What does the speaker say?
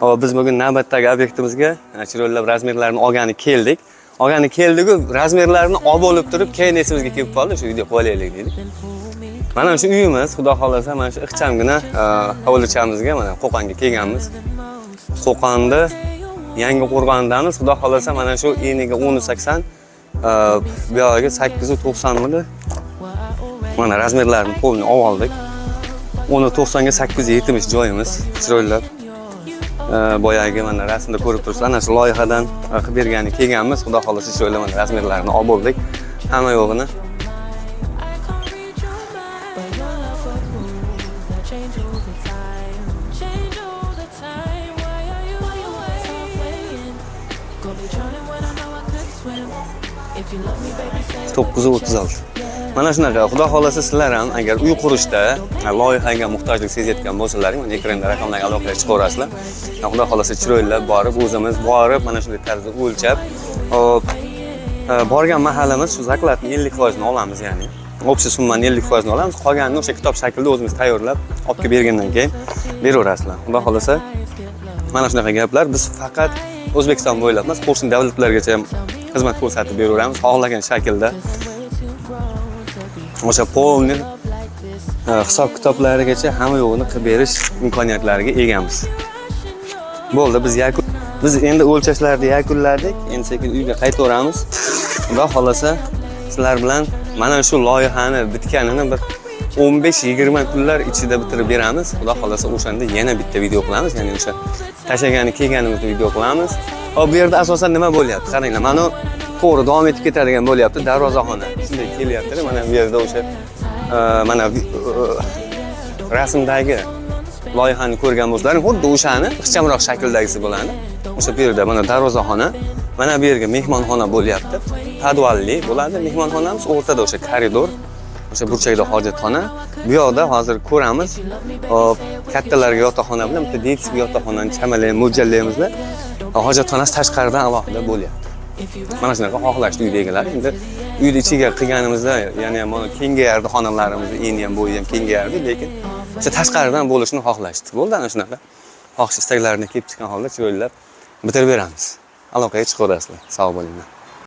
Hop, biz bugun navbatdagi obyektimizga chiroylab размер larini olgani keldik. Olgani keldik-u, размер larini olib bo'lib turib, keyin esimizga kelib qoldi, shu video qo'yaylik dedik. Mana shu uyimiz, xudo xohlasa, mana shu ixchamgina hovlichamizga, mana Qo'qonga kelganmiz. Qo'qonda Yangi qo'rg'ondamiz. Xudo xohlasa, mana shu eniga 10.80, bu yog'iga 8.90 midi. Mana размер larini полный olib oldik. 10.90 ga 870 joyimiz, chiroylab. Boyagi mana rasmda ko'rib turibsiz, ana shu loyihadan qilib bergani kelganmiz. Xudo xohlasa, chiroyli mana размер larini olib bo'ldik. Hamma yo'g'ini. I can't read your mind, but your love got rules that change all the time. Change all the time. Why are you always halfway in? Got me drowning when I know I could swim. If you love me, baby, say it with your 9.36. Mana shunaqa, xudo xohlasa, sizlar ham agar uy qurishda loyihaga muhtojlik sezayotgan bo'lsalaring, mana ekranda raqamlarga aloqaga chiqaverasizlar. Xudo xohlasa, chiroylab borib, o'zimiz borib, mana shunday tarzda o'lchab, hop, borgan mahalimiz shu заклад ni 50 foizini olamiz, ya'ni общий summani 50 foizini olamiz, qolganini o'sha kitob shaklida o'zimiz tayyorlab olib kelib bergandan keyin beraverasizlar. Xudo xohlasa, mana shunaqa gaplar. Biz faqat O'zbekiston bo'ylab emas, qo'shni davlatlargacha ham xizmat ko'rsatib beraveramiz, xohlagan shaklda. O'sha полный hisob kitoblarigacha hamma yo'g'ini qilib berish imkoniyatlariga egamiz. Bo'ldi, biz endi o'lchashlarni yakunladik, endi sekin uyga qaytaveramiz. Xudo xohlasa, sizlar bilan mana shu loyihani bitganini bir 15-20 kunlar ichida bitirib beramiz. Xudo xohlasa, o'shanda yana bitta video qilamiz, ya'ni o'sha tashlagani kelganimizda video qilamiz. Hop, bu yerda asosan nima bo'lyapti? Qaranglar, mana to'g'ri davom etib ketadigan bo'lyapti darvozaxona. Shunday kelyapti. Mana bu yerda o'sha mana rasmdagi loyihani ko'rgan bo'lsalaring, xuddi o'shani ixchamroq shakldagisi bo'ladi. O'sha bu yerda mana darvozaxona, mana bu yerga mehmonxona bo'lyapti. Подвал li bo'ladi mehmonxonamiz, o'rtada o'sha koridor, o'sha burchakda hojatxona. Bu yoqda hozir ko'ramiz. Hop, kattalarga yotoqxona bilan bitta детский yotoqxonani chamalaymiz, mo'ljallaymizda. Hojatxonasi tashqaridan alohida bo'lyapti. Mana shunaqa xohlashdi uyda egalari. Endi uyni ichiga qilganimizda yana ham mana kengayardi xonalarimizni, eni ham, bo'yi ham kengayardi, lekin o'sha tashqaridan bo'lishini xohlashdi. Bo'ldi, ana shunaqa xohish istaklarini kelib chiqqan holda chiroylab bitirib beramiz. Aloqaga chiqaverasizlar. Sog' bo'linglar.